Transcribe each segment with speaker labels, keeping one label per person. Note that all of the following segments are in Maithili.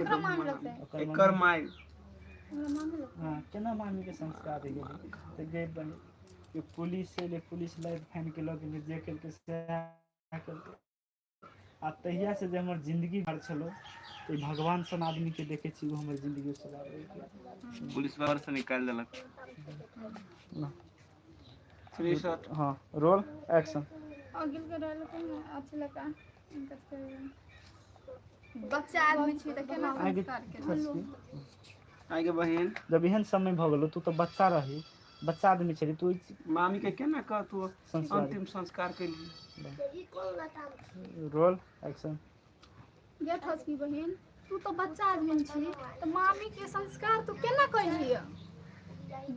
Speaker 1: केकरा मामी लगतै?
Speaker 2: ओकर
Speaker 3: एकर
Speaker 2: मम्मी
Speaker 3: माय।
Speaker 1: हमरा मामी लगतै।
Speaker 2: हँ, केना मामीके संस्कार गेलै तऽ गे बहिन, ई पुलिस एलै, पुलिस लाइट फानि के लऽ गेलै, जे केलकै सएह केलकै। आ तहिया से जे हमर जिंदगी भर छलो, तऽ ई भगवान सन आदमी के देखै छी, ओ हमर जिंदगी सुधार।
Speaker 3: पुलिस बाहर से निकालि देलक। Three shot.
Speaker 2: हँ, रोल एक्शन।
Speaker 1: अगिल के रहल त अच्छा लगा। बच्चा आदमी छी तऽ केना
Speaker 2: आगे
Speaker 1: संस्कार केलकै?
Speaker 3: आइ गे बहिन।
Speaker 2: जब एहन समय भऽ गेलौ, तू तऽ बच्चा रही, बच्चा आदमी छली तू।
Speaker 3: मामी के केना कह तू
Speaker 2: संस्कार
Speaker 3: अंतिम संस्कार केलही?
Speaker 2: Roll action.
Speaker 1: गे ठसकी बहिन, तू तऽ बच्चा आदमी छी, तऽ मामी के संस्कार तू केना कैलिय?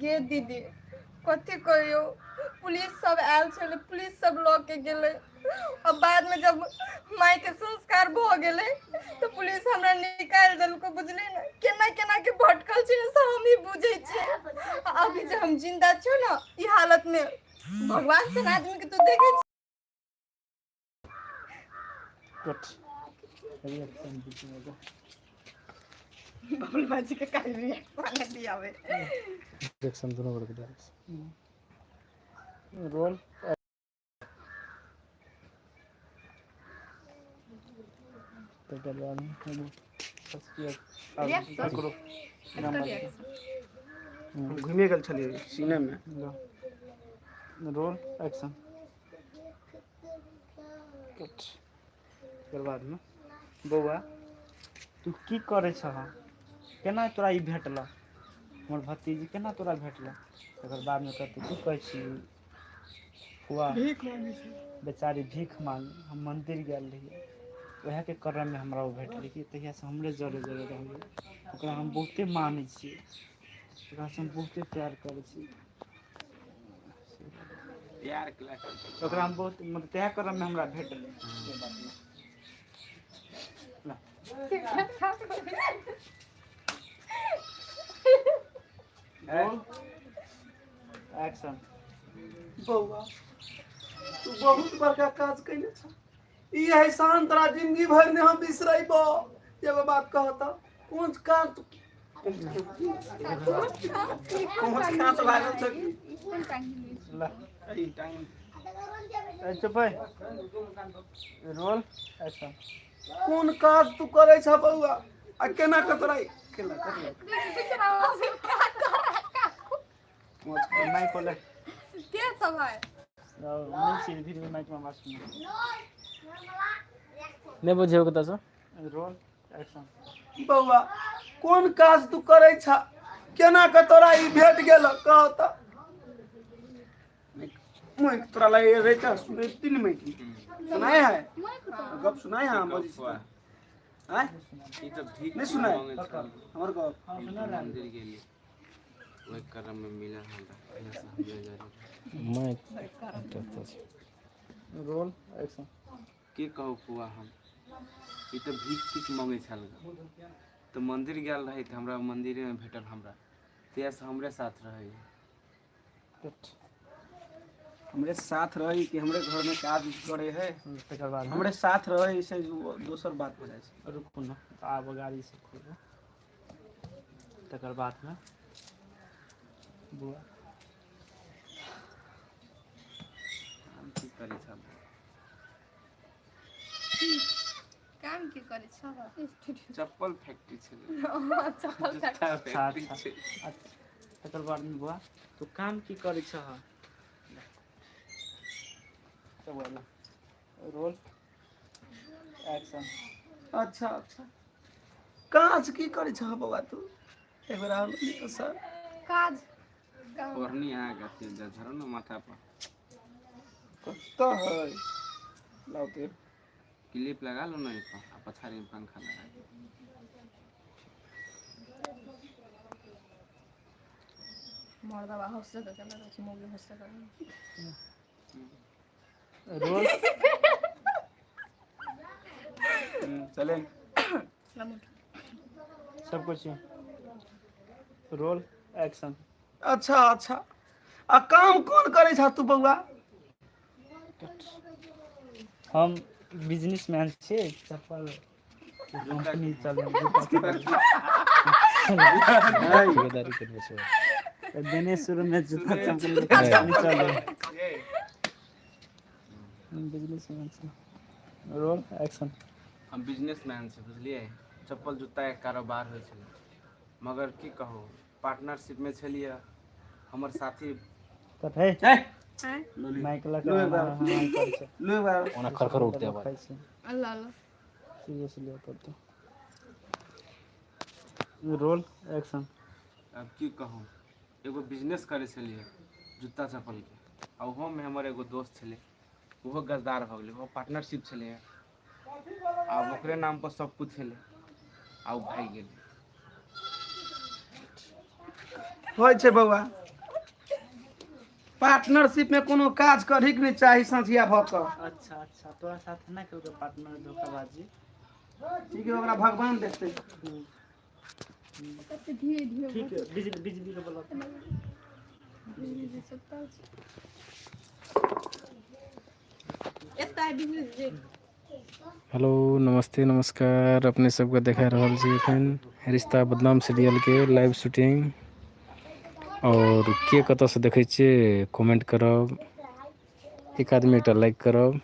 Speaker 4: गे दीदी, कथी कहियौ, पुलिस सब आयल छलै, पुलिस सब लऽ के गेलै आ बादमे जब मायके संस्कार भऽ गेलै तऽ पुलिस हमरा निकालि देलकै। बुझली ने, केना केना के भटकल छी से हमही बुझै छियै। आ अभी जे हम जिन्दा छियौ ने ई हालतमे, भगवान सन आदमीके तू देखै छी।
Speaker 2: कट, रिएक्शन बीच में एगो।
Speaker 4: बबलू भाजी के काल्हि रिएक्शन दियाबै।
Speaker 5: रिएक्शन दुनू गोटे के दियाबै छै।
Speaker 2: रोल। तकर बाद
Speaker 4: रिएक्शन।
Speaker 2: ककरो
Speaker 4: एकर रिएक्शन।
Speaker 3: हम घुमिए गेल छलियै सीने मे।
Speaker 2: Roll action. कट। तकर बादमे बौआ, तू की करै छह? केना तोरा ई भेटलह हमर भतीजी? केना तोरा भेटलह? तकर बादमे कहतै, की कहै छी फुआ?
Speaker 3: भीख मांगै छै।
Speaker 2: बेचारी भीख मांगे हम मन्दिर गेल रहियै, उएहके क्रममे हमरा ओ भेटलै कि तहियासँ हमरे जरे जरे रहलै। ओकरा हम बहुते मानै छियै, ओकरासँ हम बहुते प्यार करै छी।
Speaker 3: प्यार केला।
Speaker 2: ओकरा हम बहुत, मतलब तएह क्रममे हमरा भेटलै, से बात नहि। Roll action.
Speaker 3: बौआ, तू बहुत बड़का काज कैले छ। ई एहसान तोरा जिंदगी भरि ने हम बिसरैबो। एगो बात कहत, कोन काज, कोन काज लागल छ की?
Speaker 1: कोन टाइम?
Speaker 2: ला।
Speaker 3: ई टाइम।
Speaker 2: ए, चुप है। Roll action.
Speaker 3: कोन काज तू करै छ बौआ, आ केना के तोरा ई केना कथी?
Speaker 2: माइक खोले।
Speaker 4: के सब है?
Speaker 2: नहीं छी, फिर भी माइक में आवाज सुनो।
Speaker 5: नहि बुझियौ कतऽसँ।
Speaker 2: Roll action.
Speaker 3: बौआ, कोन काज तू करै छ, केना के तोरा ई भेट गेल, कह तऽ। माइक तोरा लगे रहे तऽ सुनैती ने। माइक सुनाए है, गप सुनाए है, हम बजै छी तऽ। आँय?
Speaker 6: ई तऽ भीख
Speaker 3: नहि सुनाय?
Speaker 6: मांगै छल।
Speaker 3: हमर गप।
Speaker 2: हाँ, सुना रहा।
Speaker 6: मंदिर गेली, ओहि क्रम में मिलल हमरा, यहाँ से हमरे जरे।
Speaker 5: माइक कतऽ छै?
Speaker 2: Roll action.
Speaker 6: के कहू फुआ हम, ई तऽ भीख तीख मांगै छल ग, तऽ मंदिर गेल रही तऽ हमरा मंदिरे में भेटल हमरा, तहिया से हमरे साथ रहै।
Speaker 2: कट।
Speaker 3: हमरे साथ रही कि हमरे घर में काज करे है?
Speaker 2: तकर बाद
Speaker 3: हमरे साथ रहे से दोसर बात हो जाइ छै।
Speaker 2: रुकू ने, आब गाड़ी से खोलू। तकर बादमे बुआ।
Speaker 6: हम की करै छल?
Speaker 4: काम की करै छह?
Speaker 6: चप्पल फैक्ट्री छलै।
Speaker 4: चप्पल।
Speaker 6: जूता
Speaker 2: अच्छा।
Speaker 6: फैक्ट्री
Speaker 2: अच्छा।
Speaker 6: छै।
Speaker 2: अच्छा, तकर बादमे बुआ, तू काम की करै छह? Roll action.
Speaker 3: अच्छा, काज की करै छह बौआ तू? एक बेर आब तऽ सर।
Speaker 1: काज।
Speaker 6: ओढ़नी अहाँके अथी धरू ने माथा पर।
Speaker 3: कतऽ है? लाउ ते।
Speaker 6: क्लिप लगा लो ने एहिपर आ पछाड़ी में पंखा लगा दियौ।
Speaker 4: मर्दबा हँसै तऽ चलऽ रहै छै, मौगी हँसै तऽ।
Speaker 2: रोल।
Speaker 3: चले।
Speaker 2: सब कुछ। Roll action.
Speaker 3: अच्छा, आ काम कोन करै छह तू बौआ?
Speaker 2: हम बिजनेसमैन छियै, चप्पल। कंपनी चले जूता चप्पल।
Speaker 5: ठेकेदारी करबै छै।
Speaker 2: देने शुरू में जूता चप्पल के कंपनी चले। Business roll action.
Speaker 6: हम बिजनेसमैन छी, बुझलियै? चप्पल जूताके कारोबार होइ छलै, मगर की कहू, पार्टनरशिपमे छलियै, हमर साथी
Speaker 2: कट है।
Speaker 4: आँय?
Speaker 2: माइक लगा हाँ कर छै।
Speaker 5: ओना खरखर उठतै आवाज।
Speaker 2: खाइ छै।
Speaker 4: अल्लाह अल्लाह।
Speaker 2: सीरियसली पड़तै। Roll action.
Speaker 6: आब की कहू, एगो बिजनेस करै छलियै जूता चप्पलके, आ ओहोमे हमर एगो दोस्त छलै, ओहो गद्दार भऽ गेलै। ओहो पार्टनरशिप छलैए, आब ओकरे नामपर सब किछु छलै, आ ओ भागि गेलै।
Speaker 3: होइ छै बौआ, पार्टनरशिप में कोनो काज करैके नहि चाही साँझिया भऽ कऽ।
Speaker 2: अच्छा अच्छा, तोरा साथ ना केलकै पार्टनर धोखाबाजी?
Speaker 3: ठीक है, ओकरा भगवान देखतै।
Speaker 1: कते धीरे धीरे।
Speaker 2: ठीक है, बिजली बिजली के बल्ब।
Speaker 1: बिजली सुतल छै।
Speaker 4: एतऽ बिजली जे
Speaker 5: हेलो, नमस्ते, नमस्कार। अपने सबके देखा रहल छी एखन रिश्ता बदनाम सीरियलके लाइव शूटिंग। आओर के कतऽसँ देखै छियै, कमेंट करब। एक आदमी एकटा लाइक करब।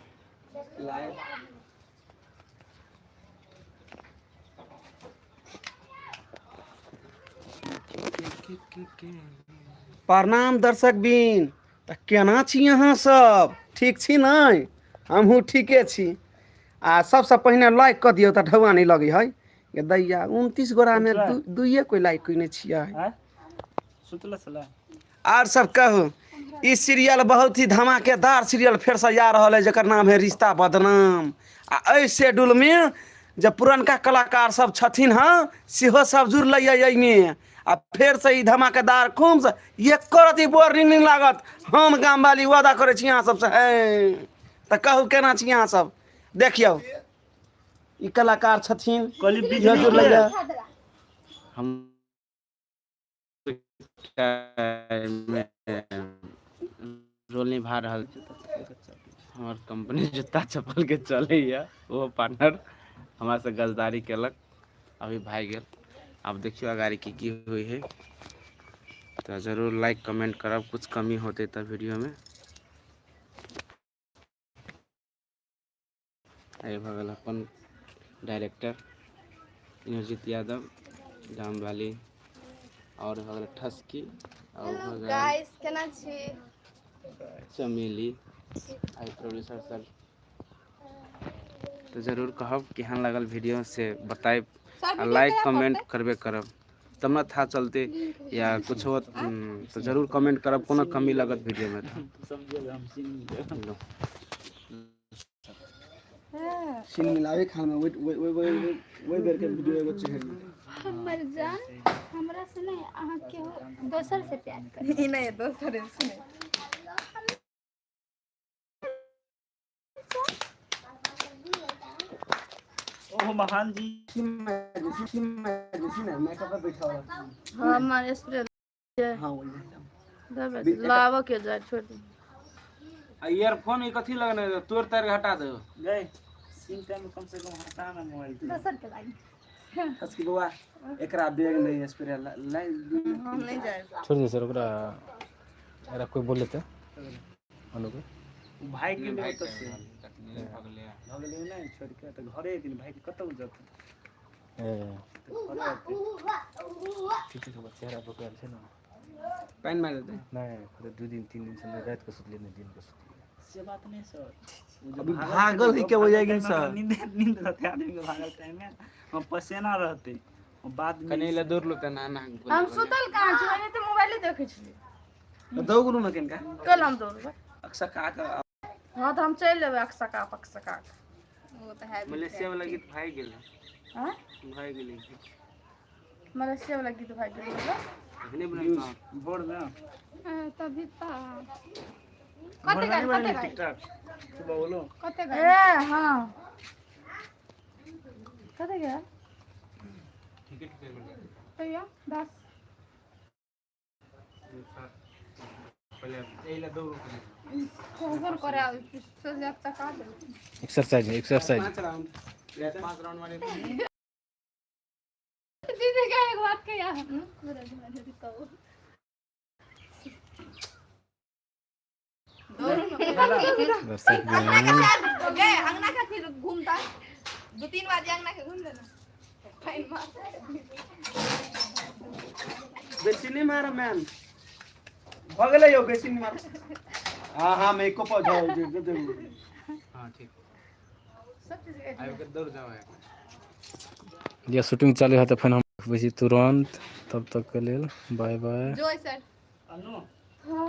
Speaker 3: प्रणाम दर्शक बिन, तऽ केना छी अहाँ सब? ठीक छी नहि? हमहूँ ठीके छी। आ सबसँ पहिने लाइक कऽ दियौ तऽ ढौआ नहि लगै है गे दैया। 29 गोरामे दुइए कोइ लाइक कयने छियै।
Speaker 2: आँय, सुतल छलै?
Speaker 3: आर सब कहू, ई सीरियल बहुत ही धमाकेदार सीरियल फेरसँ जा रहल है, जकर नाम है रिश्ता बदनाम। आ एहि शेड्यूलमे जे पुरनका कलाकार सब छथिन हँ, सेहो सब जुड़लै एहिमे। आ फेरसँ ई धमाकेदार खूबसँ एको रति बोरिंग नहि लागत, हम गामवाली वादा करै छी अहाँ सबसँ। हे, तऽ कहू, केना छी अहाँ सब? देखियौ, ई कलाकार छथिन।
Speaker 2: कहली
Speaker 3: इहो
Speaker 2: बिजली
Speaker 3: जुड़लै।
Speaker 6: हम रोल निभा रहल छी। हमर कंपनी जूता चप्पलके चलैए। ओहो पार्टनर हमरासँ गद्दारी केलक, अभी भागि गेल। आब देखियौ अगाड़ी की की होइ है। तऽ जरूर लाइक कमेंट करब, कुछ कमी होतै तऽ वीडियोमे। एहि भऽ गेल अपन डायरेक्टर इंद्रजीत यादव गामवाली, आओर भऽ गेल ठसकी, आओर
Speaker 4: हेलो
Speaker 6: भऽ गेल
Speaker 4: गाइस, केना छी?
Speaker 6: चमेली, आई प्रोड्यूसर सर। तऽ जरूर कहब केहन लागल वीडियो से बतायब।
Speaker 4: सर,
Speaker 6: आ
Speaker 4: वीडियो
Speaker 6: लाइक
Speaker 4: केना
Speaker 6: कमेंट
Speaker 4: पड़तै?
Speaker 6: करबे करब तब ने था चलते या कुछो। तऽ जरूर कमेंट करब, कोनो कमी लगत वीडियोमे तऽ।
Speaker 2: समझिए, हम सीन
Speaker 6: लो।
Speaker 4: हँ।
Speaker 3: सीन मिलाबै खानमे ओहि ओहि ओहि ओहि बेरके वीडियो एगो चढ़ि
Speaker 1: हमर जान, हमरा से नहीं, अहाँ केहू दोसर से प्यार कर।
Speaker 4: ई नहि, दोसर सुनै।
Speaker 2: ओहो महान जी।
Speaker 4: हमर स्प्रे।
Speaker 3: हाँ, वही।
Speaker 4: लाबऽ के जाय, छोड़ दे।
Speaker 6: आ ईयरफोन ई कथी लगने? तोड़ तार के हटा दो।
Speaker 2: गए सीन टाइम में कम से कम हटा ना मोबाइल के।
Speaker 1: दोसर के लागी।
Speaker 3: हसकी बौआ, एकरा बैग नहीं स्प्रे लाइ।
Speaker 4: हम नहि जायब।
Speaker 5: छोड़ दियौ सर ओकरा। एकरा कोइ बोल लेतै अनुके।
Speaker 2: भागि गेलै ओतऽ से।
Speaker 6: भऽ गेलै।
Speaker 2: भऽ गेलै नहि, छोड़ि के तऽ घरे दिन भागि कतऽ जेतै?
Speaker 5: ए।
Speaker 2: तऽ घरे अयतै।
Speaker 5: ठीक छै, ओकर चेहरा पकड़ल छै ने।
Speaker 6: पानि मारि देतै।
Speaker 5: नहि, 2 दिन 3 दिन से नहि रातिके सुतलियै, नहि दिनके सुतलियै।
Speaker 2: से बात नहीं सर, ओ जे
Speaker 3: अभी
Speaker 2: भागल
Speaker 3: भागल
Speaker 2: छलै,
Speaker 3: ही
Speaker 2: ओ
Speaker 3: के वजह
Speaker 2: भागल
Speaker 3: गेल
Speaker 2: टाइममे
Speaker 3: सर।
Speaker 2: ओकरा नींद नींद रहतै आदमीके भागल टाइममे, हम पसेना रहतै बाद में।
Speaker 6: कनि लए दौड़ लो तऽ ना।
Speaker 4: हम सुतल कहाँ छी? ओहिने तऽ मोबाइले देखै छलियै।
Speaker 3: दौड़ू ने कनिका।
Speaker 4: कल हम दौड़बै।
Speaker 3: अक्सर का
Speaker 4: हँ, तऽ हम चलि जेबै अक्सका पक्सका। ओ तऽ है।
Speaker 6: मलेशिया वाला गीत भागि गेलै।
Speaker 4: आँय?
Speaker 6: भागि गेलै।
Speaker 4: मलेशिया वाला गीत भागि गेलै मतलब?
Speaker 6: एखने बनेलहुँ।
Speaker 2: भोर में।
Speaker 1: तभी तऽ
Speaker 2: भोर
Speaker 1: कते
Speaker 2: में
Speaker 1: गाल
Speaker 2: नहीं
Speaker 1: कते
Speaker 2: बनेली
Speaker 1: गाल
Speaker 2: टिकटॉक सुबह बोलो।
Speaker 1: कते गाल।
Speaker 4: ए हाँ, कतऽ गेल?
Speaker 1: तैयो 10।
Speaker 6: पहिले एहि लए दौड़ू कनि।
Speaker 1: फोन करे सोच चका दे।
Speaker 5: Exercise, exercise.
Speaker 3: 5 राउंड।
Speaker 6: 5 राउंड मारे।
Speaker 1: दीदी के एक बात कहिया
Speaker 5: दर्शक बहन
Speaker 4: गए अंगना का फिर घूमता दो तीन बार अंगना के घूम लेना फाइन मार
Speaker 3: बेसी नहीं मारो मैम भऽ गेलै यौ बेसी नहीं मारो हाँ हाँ मेकअप पर जाओ जे जे
Speaker 6: हाँ ठीक आबि के दौड़ जाओ
Speaker 5: जे शूटिंग चालू है तऽ फेर हम देखबै छी तुरन्त तब तकके लेल बाय बाय
Speaker 4: जो सर
Speaker 2: अनु।